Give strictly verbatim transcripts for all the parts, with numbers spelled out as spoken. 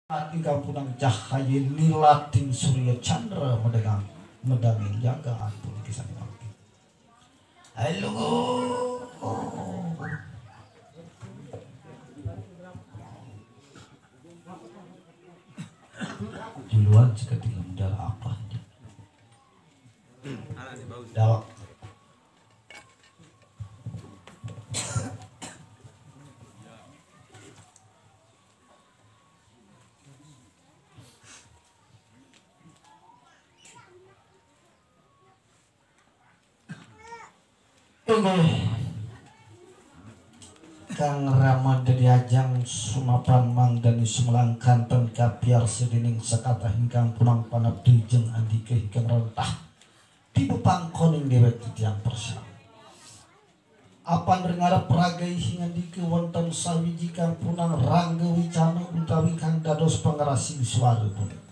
Ingkang punang cahaya nilating surya candra medangang, medangi jagat puniki sané mangkin. Halo. Juluan sakadi lemdar apa? Dawak. Inggih. Kang Rama dadi ajang sumapan mangdani sumelang kanten kapiarsa dening sakatah ingkang punang panabdi jeung andika ingkang rentah. Tiba pangkoning dewek titiang persami. Apan ring ngarep ragaih ngandika wonten sawiji kang punang rangga wicana utawi kang dados pangrasing swara punika.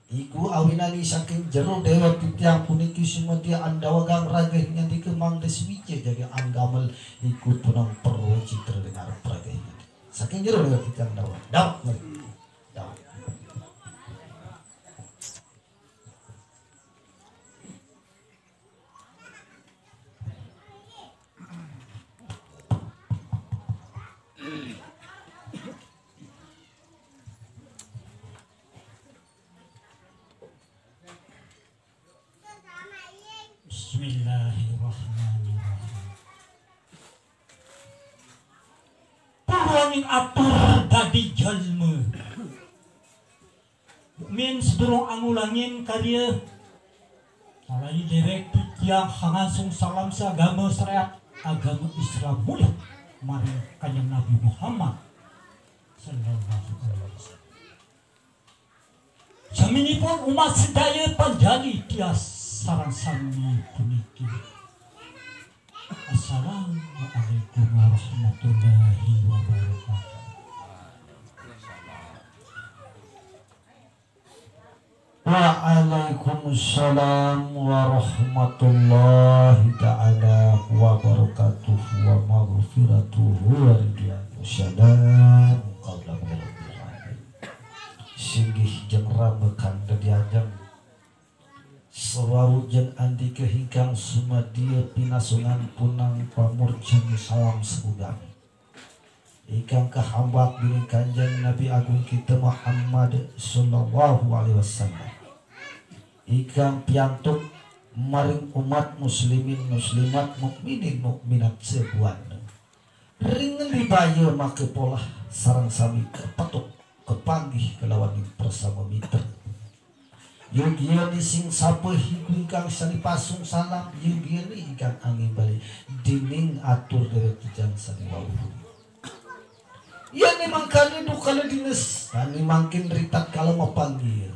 Iku awinani saking jero dewek titiang puniki sumadya andawagang ragaih ngandika mangda swija jagi anggamel iku punang perwacitra ring ngarep ragaih ngandika. Saking jero dewek titiang dawak. Dawak ngerti. Dawak. Bismillahirrahmanirrahim. Purwaning atur dadi jalma. Mukmin sedurung angulangin karya. Salai dewek titiang hangansung salam seagama syariat agama Islam mulih maring Kanjeng Nabi Muhammad sallallahu alaihi wasallam. Saminipun umat sedaya panjali tias sareng sami puniki. Assalamualaikum warahmatullahi wabarakatuh. Waalaikumsalam warahmatullahi taala wabarakatuh wa maghfiratuhu wa ridwanuhu. Salam qaulan minal rahim. Singgih jeng rama kang dadi ajeng. Sawau jeng andika ingkang sumadya pinasungan punang pamurjani salam sagugami. Ingkang kahambak dening Kanjeng Nabi Agung kita Muhammad sallallahu alaihi wasallam. Ingkang piantuk maring umat muslimin muslimat mukminin mukminat sabuana. Ring ngendi baya maka polah sareng sami kapetuk kapanggih kalawaning prasama mitra. Yogiani sing sapa iku ingkang sani pasung salam, yogiani ingkang angimbali dening atur dewek titiang sani wau. Yén mangkana dukana dines, sani mangkin ritatkala mapanggih.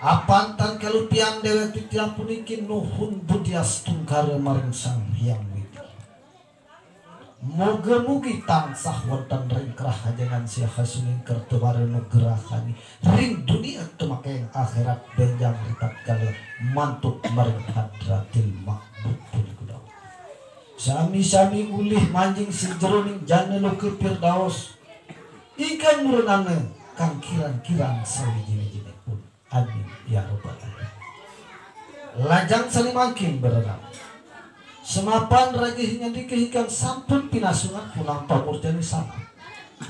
Apan tan kalupian dewek titiang puniki nuhun budi astungkara maring Sang Hyang Widi. Mugi-mugi tansah wonten ring kerahajengan siaha suning kertawara nugrahani ring dunia tumakeng akhirat benjang ritatkala mantuk maring hadratil makbub punika dawuh. Sami-sami ulih manjing sajeroning jana loka Firdaus ingkang nurenana kang kirang-kirang sawijine-jinepun. Amin ya rabbal alamin. Lajeng sane mangkin berenang. Semapan ragih nyandika ingkang sampun pinasungan punang pamurjani salam.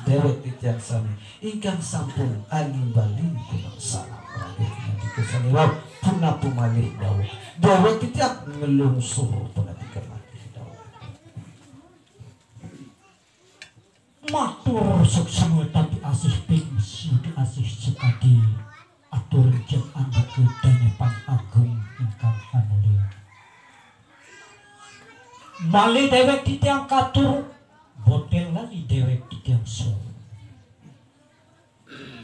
Dewek titiang sami ingkang sampun angimbali punang salam ragih nyandika sane wau punapi malih dawuh. Dewek titiang ngelungsur punapika malih dawuh. Matur suksma tati asih ping sudi asih sekadi atur jeng andika danepan agung ingkang anulya. Malih dewek titiang katur, boten lali dewek titiang suwun.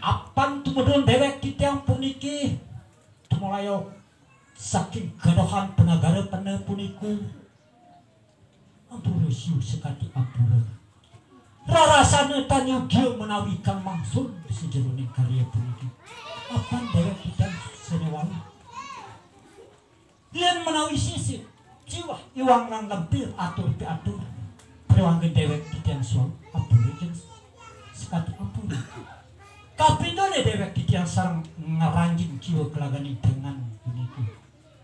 Apan tumedun dewek titiang puniki tumulaya saking gadohan panagara pena puniku. Ampura siu sekati ampura. Rarasana tan yogia menawi kang mangsul sajeroning karya puniki. Apan dewek titiang sane wau. Yen menawi sisip, jiwah iwang lan lempir atur piatur. Priwanggen dewek titiang suwau ampura jeng s-, kati ampun. Kapindhone dewek titiang sareng ngranjing kiwa kalaganing dengan puniki.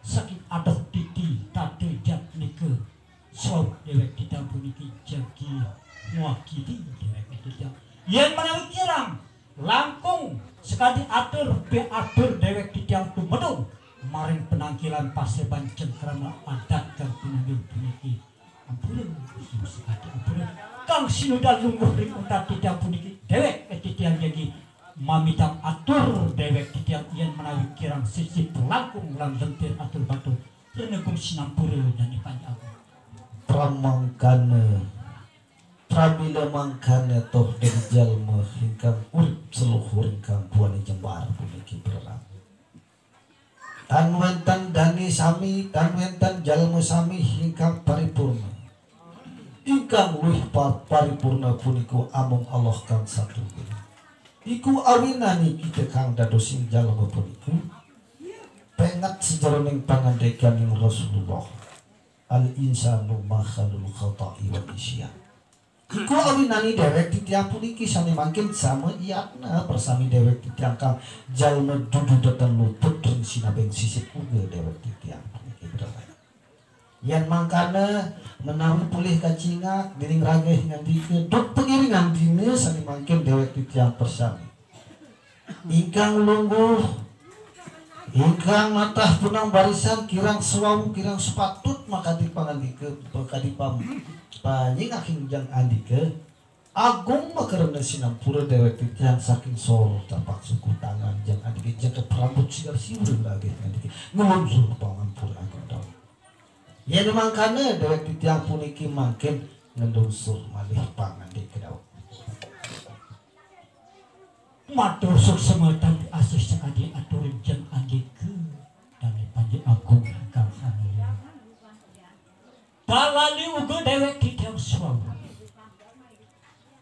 Saking adoh titi tata jat nika swawi dewek titiang puniki jagi mewakili dewek titiang. Yen menawi kirang langkung sakadi atur piatur dewek titiang tumedun maring penangkilan paseban cengkrama adat kang pinunjul puniki. Ampura, sakadi ampura. Kang sinudal lungguh ring untat titiang puniki dewek titiang jagi mamitang atur dewek titiang yen menawi kirang sisip langkung lan lentir atur batur. Renegung sinampura dane panjang. Pramangkana, pramila mangkana toh dadi jalma ingkang urip seluhur ingkang buane jembar puniki bererang. Tan wenten dane sami, tan wenten jalma sami ingkang paripurna. Ingkang luwih pa-, paripurna punika amung Allah kang satunggal. Iku awinane kita kang dados ing jalma punika penget sajeroning pangandikaning Rasulullah, "Al insanu makhalul khata'i wa nisyan." Iku awinane dewek titiang puniki sane mangkin sama iyatna persami dewek titiang kang jalma dudu datan luput ring sinabeng sisip uga dewek titiang puniki bererang. Yan mangkana menawi polih kacingak dening rageh ngandika duk pangiringan dina sane mangkin dewek titiang persami. Ingkang lungguh, ingkang natah punang barisan kirang swawu, kirang sepatut makadi pangandika, makadi pam-, panyingaking jang andika, agung makarena sinampura dewek titiang saking sor tapak suku tangan jang andika jagat rambut sigar siur lagih andika ngelungsur pangampura agung dawuh. Yen mangkana dewek titiang puniki mangkin ngelungsur malih pangandika dawuh. Matur suksma tan asih sakadi aturin jeng andika dane Panji Agung kang samulia. Dalali uga dewek titiang swawu.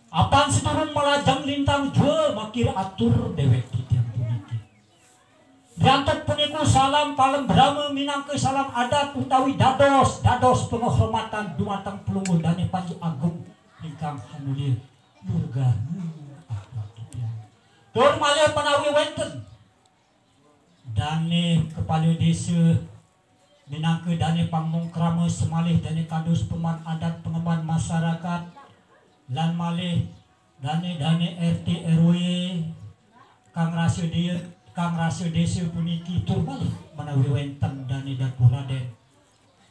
Apan sedurung malajeng lintang jua makir atur dewek titiang puniki. Riantuk punika salam palembrama minangka salam adat utawi dados, dados penghormatan dumateng Pelungguh Dane Panji Agung ingkang samulia. Durgaha atur titiang. Tur malih menawi wenten dane kepala desa minangka dane pangmongkrama semalih dane kados peman adat pengemban masyarakat lan malih dane-dane R T R W kang rasa dia, kang rasa desa puniki tur malih menawi wenten dane Datu Raden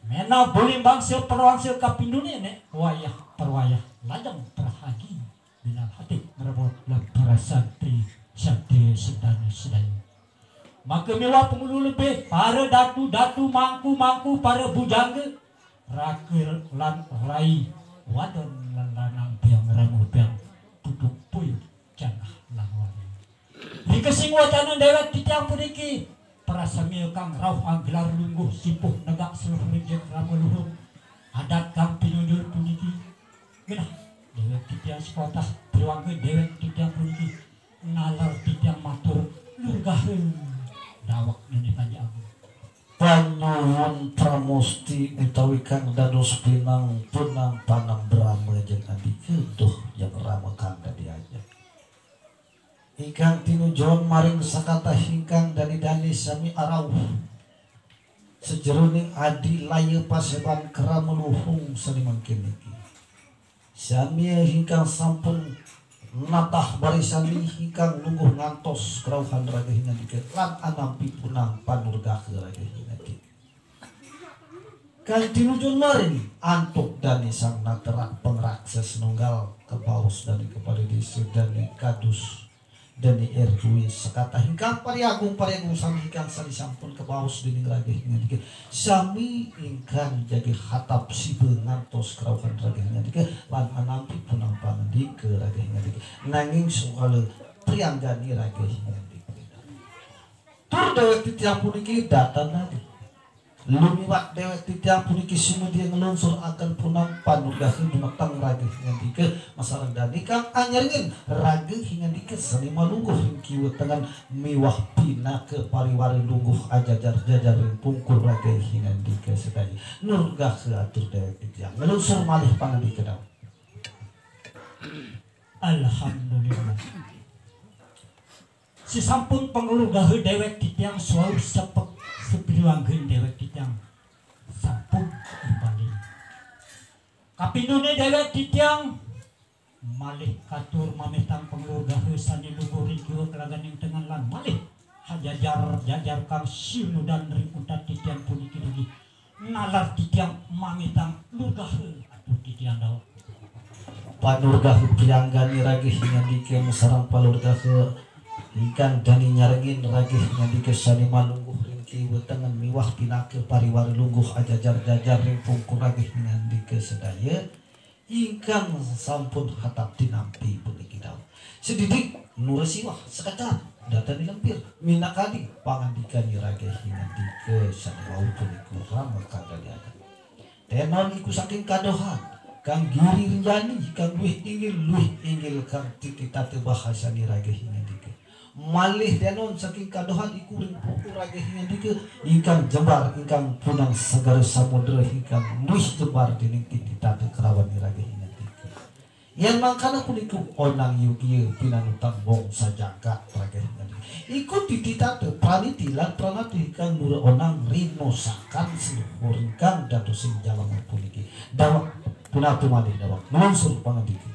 Mena Buling Bangsa Perwangsa kapindune nek wayah perwayah lajeng perhagi. Binal hati ngrebo lan prasakti sakti sedana sedaya. Maka miwah pengulu lebih para datu-datu mangku-mangku para bujangga raka lan rai wadon lan lanang biang rama biang putug puyuh canggah lan wari. Rikesing wacana dewek titiang puniki prasamia kang rauh anggelar lungguh sipuh negak seluruh ring rama luhung adat kang pinunjul puniki. Genah dewek titiang sekotah, triwangga dewek titiang puniki nalar titiang matur lurgaha dawek nene Panji Agung. Panyuwun pramusti utawi kang dados pinang punang panembrama jeng andika duh jeng rama kang dadi ajeng. Ingkang tinujon maring sakatah ingkang dane-dane sami arauh sajeroning adi laya paseban krama luhung sane mangkin niki. Sami ingkang sampun natah barisan ingkang lungguh ngantos krauhan rageh ngandika lan anampi punang panurgaha rageh ngandika. Kang tinujon maring antuk dane sang naterak pangrakses nunggal kabaos dane kepala desa dane kadus dane R W sekatah ingkang pariagung pariagung sami ingkang sami sampun kabaos dening rageh ngandika sami ingkang jagi hatap siba ngantos krauhan rageh ngandika lan anampi punang pangandika rageh ngandika nanging sukala prianggani rageh ngandika. Tur dewek titiang puniki datan nadi. Lumiwat dewek titiang puniki sumedya nglungsur akan punang panugraha dumateng rageh ngandika masareng dane kang anyarengin rageh ngandika sane malungguh ring kiwa tengen miwah pinaka pariwara lungguh ajajar-jajar ring pungkur rageh ngandika sedaya. Nurgaha atur dewek titiang nglungsur malih pangandika dawuh. Alhamdulillah. Sasampun panglurgaha dewek titiang suau sepek sapiluanggan dewek titiang sampun imbali. Kapindone dewek titiang malih katur mametang panglurgaha sane lungguh ring kiwa kalaganing tengen lan malih hajajar-jajar kang sinudan ring untat titiang puniki dugi nalar titiang mamitang lurgaha atur titiang daweg. Panurgaha pianggane ragih ngandika masareng palurgaha ingkang dane nyarengin ragih ngandika sane malungguh ring kiwa tengen miwah pinaka pariwara lungguh ajajar-jajar ring pungkur ragih ngandika sadaya ingkang sampun hatap tinampi puniki daweg. Sedidik nura siwah sekadar datane lempir minakadi pangandikane ragih ngandika sane wau punika rama kang dadi adat. Tenon iku saking kadohan kang giri rinjani kang luih inggil luih inggil kang titi tata bahasane ragih ngandika. Malih denon saking kadohan iku ring puku ragih ngandika ingkang jembar ingkang punang segara samudra ingkang luih jembar dening titi tata kerawan ragih ngandika. Yen mangkana punika onang yogia pinanutang wong sajagat ragih ngandika. Iku titi tata praniti lan pranata ingkang mura onang rinosakan seluhur ingkang dados ing jalma puniki. Daweg punapi malih daweg. Nglungsur pangandika.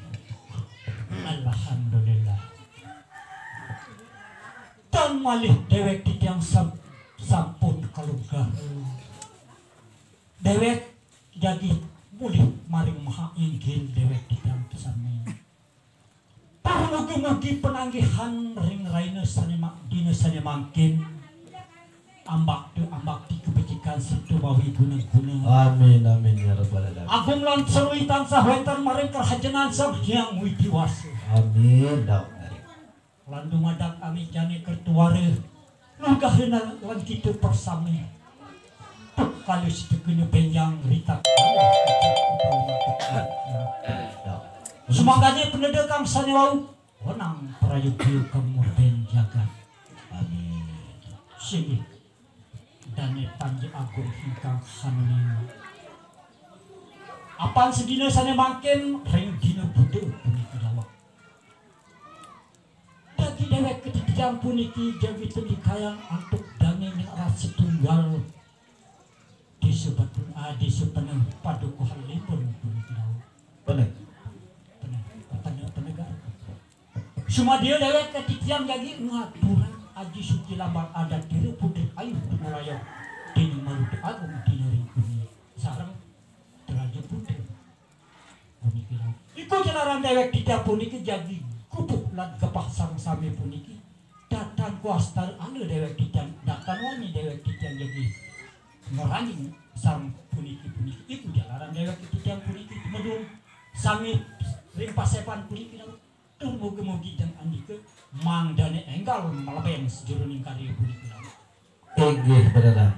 Alhamdulillah. Tan malih dewek titiang sam-, sampun kalunggah. Dewek jagi mulih maring maha inggil dewek titiang sami. Tur mugi-mugi pananggihan ring raina sane ma-, dina sane mangkin ambakta ambakti kabecikan sarta mawi guna-guna. Amin, amin, ya rabbal alamin. Agung lan seruwi tansah wenten maring karahajenan Sang Hyang Widi Wasa. Amin, daweg. Lan dumadak ami jane kertuwara, lurgahina lan kita persami. Tuk kalis tegena benjang ritak. Sumangkane peneda kang sane wau, wenang prayoga kang murben jagat. Amin. Singgih dane panji agung ingkang hanulina. Apan sedina sane mangkin ring dina Buda puniki daweg. Dadi dewek katitiang puniki jagi tendikayang antuk dane ring ras setunggal desa Batu, ah, desa Peneh padukuhan Limbun puniki daweg. Peneh. Peneh, Peneh, Peneh, Gar. Sumadya dewek katitiang jagi ngaturang aji suci lambar adat diri putri ayu tumurayong dina Maruta Agung dina ring gumi sareng Raja Putra. Puniki lau. Iku jalaran dewek titiang puniki jagi gubuh lan gepah sareng sami puniki. Datan kuastar ala dewek titiang, datan wani dewek titiang jagi ngeranjing sareng puniki puniki. Iku jalaran dewek titiang puniki tumedun sami ring pasepan puniki lau. Tur mugi-mugi jang andika mangdane enggal mlebeng sajeroning karya puniki lau. Inggih, Bradama.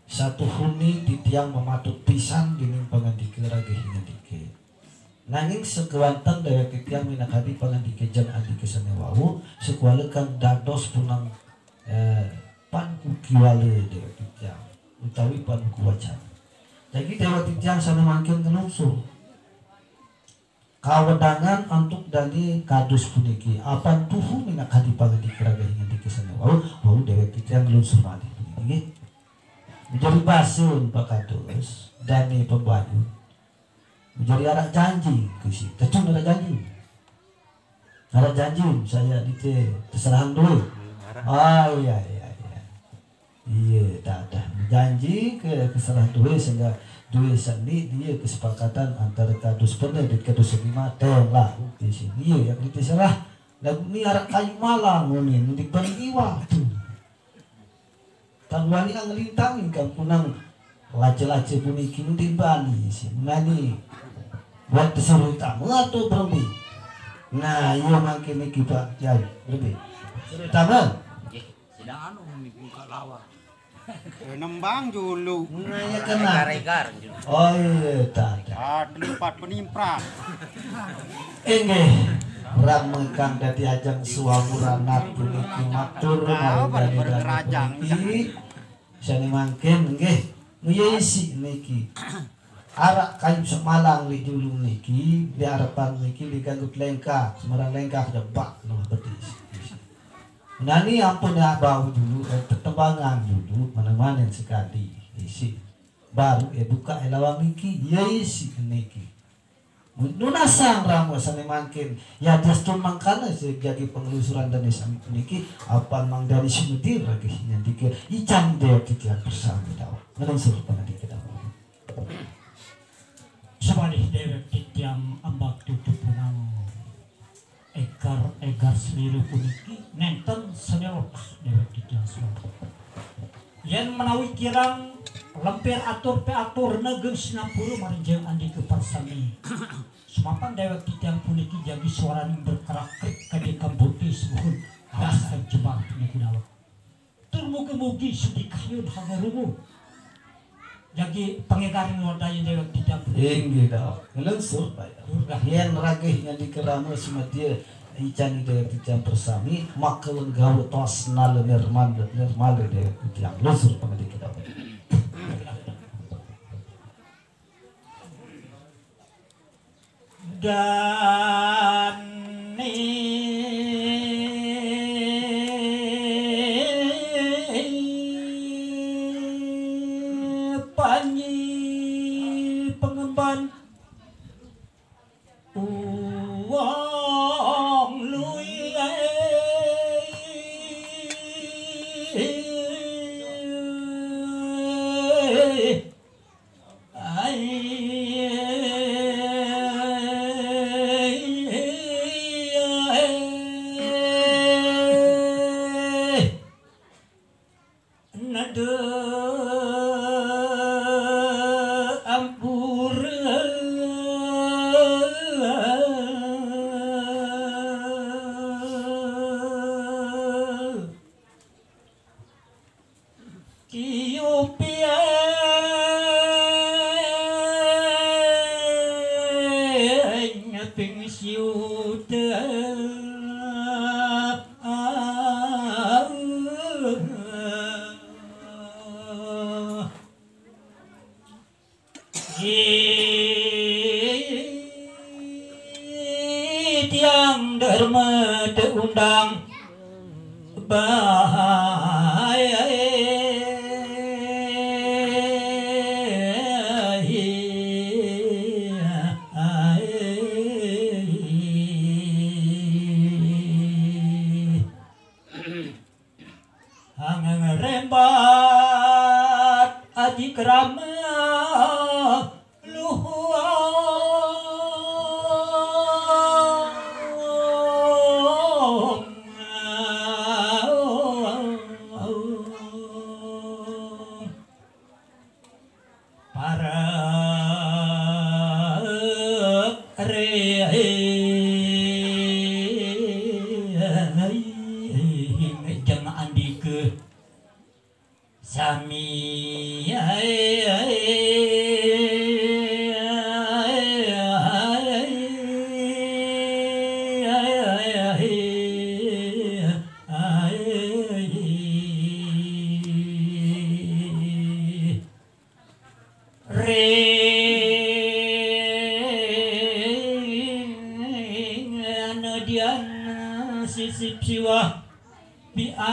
Satuhune titiang mamatut pisan dening pangandika ragih ngandika. Nanging sakewanten dewek titiang minakadi pangandika jang andika sane wau, sakuala kang dados punang, eh, pankukiwala dewek titiang, utawi pankuwacana. Jagi dewek titiang sane mangkin nglungsur. Kawedangan antuk dane kados puniki. Apan tuhu minakadi pangandika ragih ngandika sane wau, wau dewek titiang nglungsur malih puniki nggih. Menjadi basun pakados dane pembangun. Menjadi arak janji kusi. Tecun arak janji. Arak janji saya dite terserahang duit. Ah, iya, iya, iya. Iya, dah, dah. Janji ke keserah duit sehingga duit seni dia kesepakatan antara kadus pene dan kadus seni mateng lah. Di sini iya yang kita serah. Lagu ni arak kayu malang ni, ni dibagi iwa tu. Tang wani ang lintang kampunang lace-lace puniki mending bani si mengani buat disuruh utama atau berembi. Nah, iya mangkin niki Pak Kiai lebih. Suruh utama. Sedang anu minggu kat lawan. Eh, nembang dulu. Nah, ya kena. Regar-regar. Oh iya, tak ada. Ah, tempat penimprang. Inggih, rame kang dadi ajeng suwamuranak puniki matur marang dane puniki. Sane mangkin nggih, nguyisi niki. Araq kayuq saq malang leq julu niki, leq arepan niki, leq ganggut lengkah, semeran lengkah jebak noh betis. Nani ampun ya bau julu, eh, tetembangan julu, mane-mane sekadi isiq. Baruq eh bukaq eh lawang niki, ye isiq niki. Nunasang rame sane mangkin, ya jestun mangkane sejagi pengelusuran dane sami puniki, apan mangdani sumedil ragih nyandike, ican dewek titiang persami dawek. Ngelungsur pangandike dawek. Semalih dewek titiang ambak tutup punang. Egar-egar selire puniki nenten sane lotos dewek titiang suara. Yen menawi kirang lempir atur pe atur negeng sinampura marinjeng andika parsami. Semapan dewek titiang puniki jagi suaraning berkerak-kerik kadi kembote sebuhun. Awas jembar puniki dawek. Tur mugi-mugi sudi kayun haga rungu. Jagi pangegaring wadayin dewek titiang puniki. Inggih dawek. Ngelungsur, Pak. Durgah. Yen ragih nyandike rame semetie ican dewek titiang persami, maka len gawe tos nale nirmale, nirmale dewek titiang. Ngelungsur pangandike dawek. Dane panji pengemban uwong lui. Nada ampura. Tiupian ping siuta. Tiang derma teundang bae. Angerembat aji kerama luhuang. Parek ring jeng andika sami. Ring anedian sisip siwah piatur.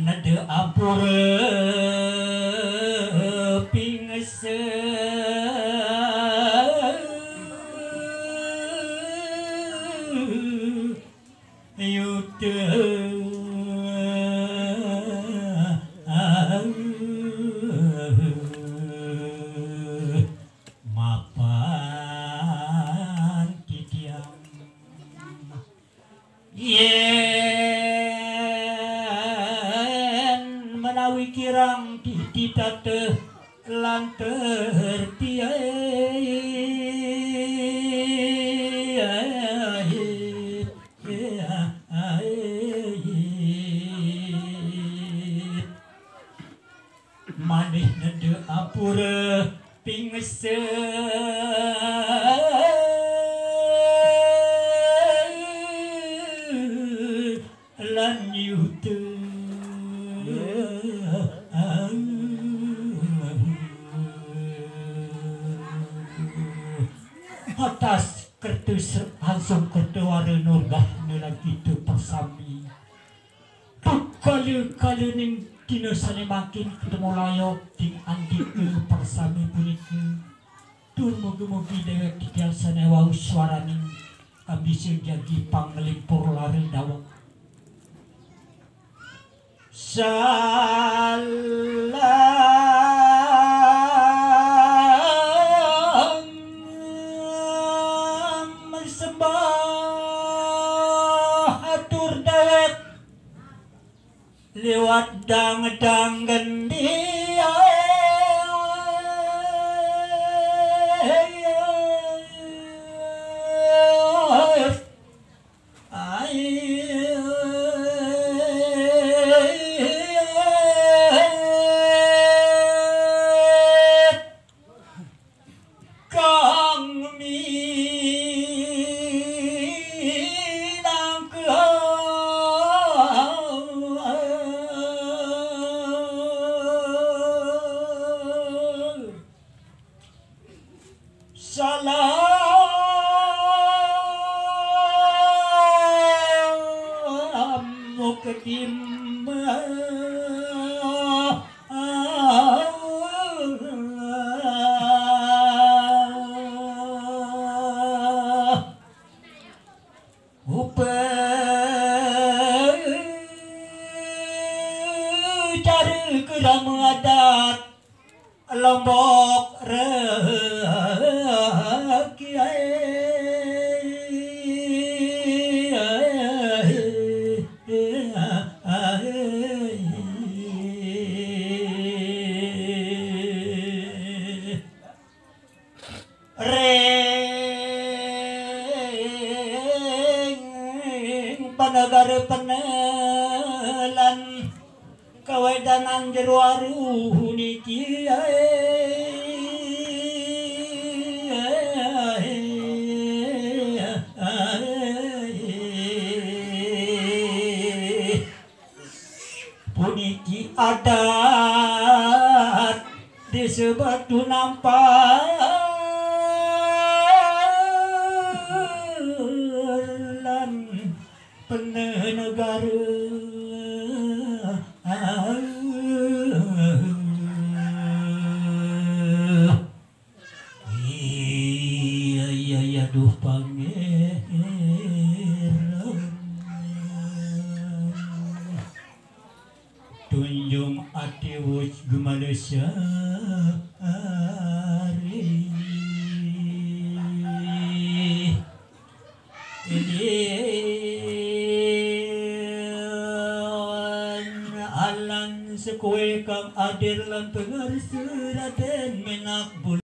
Nada ampura pingsa yuta mapan titiang. Yen menawi kirang titi tateh lantur tiai. Manih neda apura Ingse lan yute. Atas kertus hansung kertuare nurgah nelang kita persami. Kala-kalaning dina sane mangkin ketemu layok ding andika persami punika. Tur mugi-mugi dewek titiang sane wau swaraning kang bisa jagi panglimpur lara daweg. Salam sembah atur dewek liwat dangdang gendiang. Kang minangka salam mukedim. Upacara krama adat Lombok Rekiai. Ring panegara penelan kawedanan jero aru niki. Puniki adat Desa Batu Nampar lan Penegara. Iya, iya, iya, duh Pangeran. Tunjung ati wuj gumalesari. Idin alan sekue kang adir lan pengarsa Raden Menak Bul-